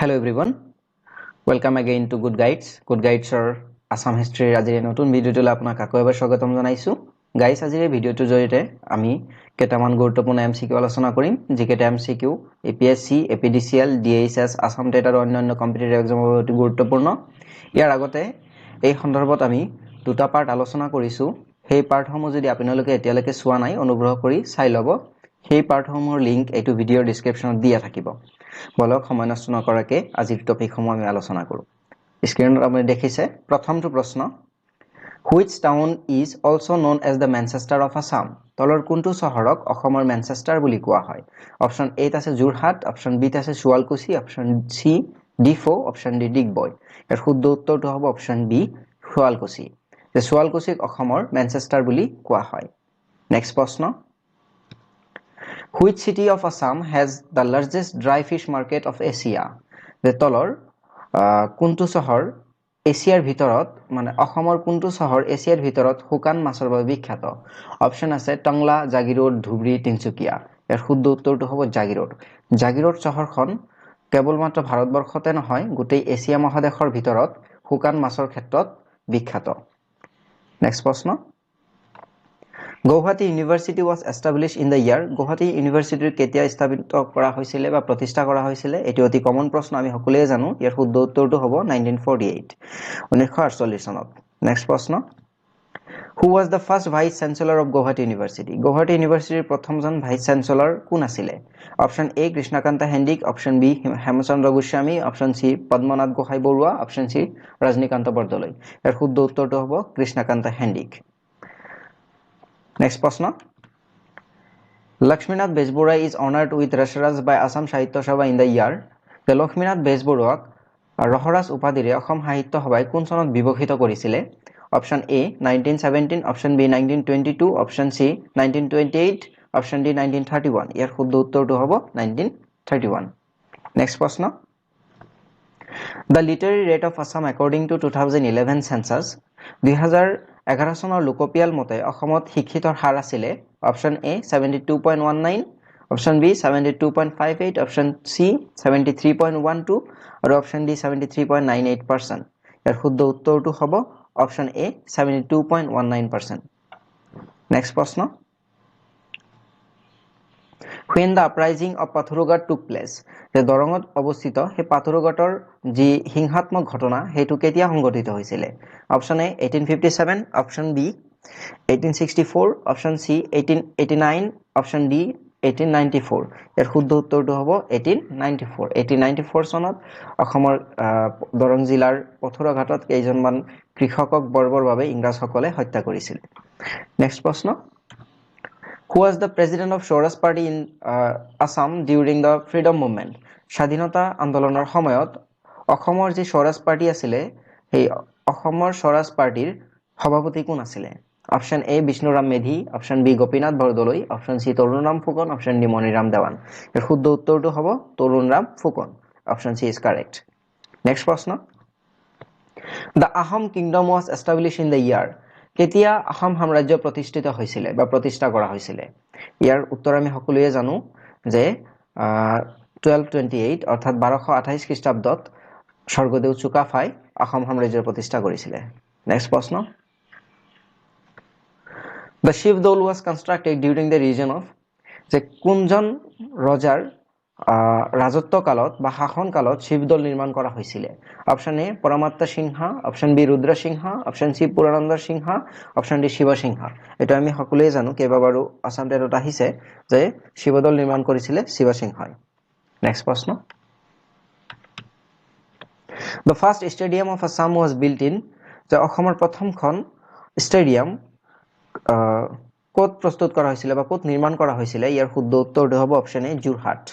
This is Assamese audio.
Hello everyone, welcome again to Good Guides. Good গাইডছৰ Assam হিষ্ট্ৰীৰ আজিৰ এই নতুন ভিডিঅ'টোলৈ আপোনাক আকৌ এবাৰ স্বাগতম জনাইছোঁ। গাইছ, আজিৰ এই ভিডিঅ'টোৰ জৰিয়তে আমি কেইটামান গুৰুত্বপূৰ্ণ এমচিকিউ আলোচনা কৰিম, যিকেইটা MCQ APSC, APDCL, DHS, Assam TET আৰু অন্যান্য কম্পিটিটিভ এক্সামৰ বাবে অতি গুৰুত্বপূৰ্ণ। ইয়াৰ আগতে এই সন্দৰ্ভত আমি দুটা পাৰ্ট আলোচনা কৰিছোঁ। সেই পাৰ্টসমূহ যদি আপোনালোকে এতিয়ালৈকে চোৱা নাই, অনুগ্ৰহ কৰি চাই ল'ব। সেই পাৰ্টসমূহৰ লিংক এইটো ভিডিঅ'ৰ ডিছক্ৰিপশ্যনত দিয়া থাকিব। বলক, সময় নষ্ট নকৰাকৈ আজিৰ টপিকসমূহ আমি আলোচনা কৰোঁ। স্ক্ৰীণত আপুনি দেখিছে প্ৰথমটো প্ৰশ্ন, Which town is also known as the Manchester of Assam? তলৰ কোনটো চহৰক অসমৰ মেনচেষ্টাৰ বুলি কোৱা হয়? অপশ্যন এত আছে যোৰহাট, অপশ্যন বিত আছে Sualkuchi, option C Diphu, option D Digboi. ইয়াৰ শুদ্ধ উত্তৰটো হ'ব অপশ্যন বি শুৱালকুছি, যে শুৱালকুছিক অসমৰ মেনচেষ্টাৰ বুলি কোৱা হয়। নেক্সট প্ৰশ্ন, Which city of Assam has the largest dry fish market of Asia? যে তলৰ কোনটো চহৰ এছিয়াৰ ভিতৰত, মানে অসমৰ কোনটো চহৰ এছিয়াৰ ভিতৰত শুকান মাছৰ বাবে বিখ্যাত? অপশ্যন আছে টংলা, জাগিৰোড, ধুবুৰী, তিনচুকীয়া। ইয়াৰ শুদ্ধ উত্তৰটো হ'ব জাগিৰোড। জাগিৰোড চহৰখন কেৱল মাত্ৰ ভাৰতবৰ্ষতে নহয়, গোটেই এছিয়া মহাদেশৰ ভিতৰত শুকান মাছৰ ক্ষেত্ৰত বিখ্যাত। নেক্সট প্ৰশ্ন, Gauhati University was established in the year? Guwahati ইউনিভাৰ্চিটিৰ কেতিয়া স্থাপিত কৰা হৈছিলে বা প্ৰতিষ্ঠা কৰা হৈছিলে? এইটো অতি কমন প্ৰশ্ন, আমি সকলোৱে জানো। ইয়াৰ শুদ্ধ উত্তৰটো হ'ব 1948, 1948 চনত। নেক্সট প্ৰশ্ন, Who was the first Vice Chancellor of Gauhati University? Guwahati ইউনিভাৰ্চিটিৰ প্ৰথমজন ভাইচ চেঞ্চেলৰ কোন আছিলে? Option A Krishnakanta Handique, option B Hemchandra Goswami, option C Padmanath Gohain Barua, option C Rajanikanta Bordoloi. ইয়াৰ শুদ্ধ উত্তৰটো হ'ব কৃষ্ণকান্ত হেণ্ডিক। নেক্সট প্ৰশ্ন, Lakshminath Bezbaroa is honoured with Rasaraj by Assam Sahitya Sabha in the year? যে লক্ষ্মীনাথ বেজবৰুৱাক ৰসৰাজ উপাধিৰে অসম সাহিত্য সভাই কোন চনত বিভূষিত কৰিছিলে? Option A 1917, option B 1922, option C 1928, option D 1931। ইয়াৰ শুদ্ধ উত্তৰটো হ'ব 1931। নেক্সট প্ৰশ্ন, The literacy rate of Assam according to 2011 census? 2011 চনৰ লোকপিয়াল মতে অসমত শিক্ষিতৰ হাৰ আছিলে? Option A 72.19, option B 72.58, option C 73.12 আৰু option D 73.98%। ইয়াৰ শুদ্ধ উত্তৰটো হ'ব option A 72.19%। Next প্ৰশ্ন, When the uprising of Patharughat took place? যে দৰঙত অৱস্থিত সেই পাথৰুঘাটৰ যি হিংসাত্মক ঘটনা, সেইটো কেতিয়া সংঘটিত হৈছিলে? Option A 1857, option B 1864, option C 1889, option D 1894। ইয়াৰ শুদ্ধ উত্তৰটো হ'ব 1894। 1894 চনত অসমৰ দৰং জিলাৰ পথৰুঘাটত কেইজনমান কৃষকক বৰ্বৰভাৱে ইংৰাজসকলে হত্যা কৰিছিল। নেক্সট প্ৰশ্ন, Who was the president of Swaraj Party in Assam during the freedom movement? স্বাধীনতা আন্দোলনৰ সময়ত অসমৰ যি স্বৰাজ পাৰ্টি আছিলে, সেই অসমৰ স্বৰাজ পাৰ্টিৰ সভাপতি কোন আছিলে? Option A Bishnuram Medhi, option B Gopinath Bordoloi, option C Tarunram Phukan, option D Maniram Dewan. ইয়াৰ শুদ্ধ উত্তৰটো হ'ব Tarunram Phukan. Option C is correct. Next প্ৰশ্ন, The Ahom kingdom was established in the year? কেতিয়া আহোম সাম্ৰাজ্য প্ৰতিষ্ঠিত হৈছিলে বা প্ৰতিষ্ঠা কৰা হৈছিলে? ইয়াৰ উত্তৰ আমি সকলোৱে জানো যে 1228, অৰ্থাৎ 1228 খ্ৰীষ্টাব্দত স্বৰ্গদেউ চুকাফাই অসম সাম্ৰাজ্যৰ প্ৰতিষ্ঠা কৰিছিলে। নেক্সট প্ৰশ্ন, The Shiva Dol was constructed during the reign of? যে কোনজন ৰজাৰ ৰাজত্বকালত বা শাসনকালত শিৱদৌল নিৰ্মাণ কৰা হৈছিলে? Option A Paramartha Singha, option B Rudra Singha, option C Purandara Singha, option D Shiva Singha. এইটো আমি সকলোৱে জানো, কেইবাবাৰো আছাম টেটত আহিছে যে শিৱদৌল নিৰ্মাণ কৰিছিলে শিৱসিংহই। নেক্সট প্ৰশ্ন, The first stadium of Assam was built in? যে অসমৰ প্ৰথমখন ষ্টেডিয়াম ক'ত প্ৰস্তুত কৰা হৈছিলে বা ক'ত নিৰ্মাণ কৰা হৈছিলে? ইয়াৰ শুদ্ধ উত্তৰটো হ'ব অপশ্যন এ যোৰহাট।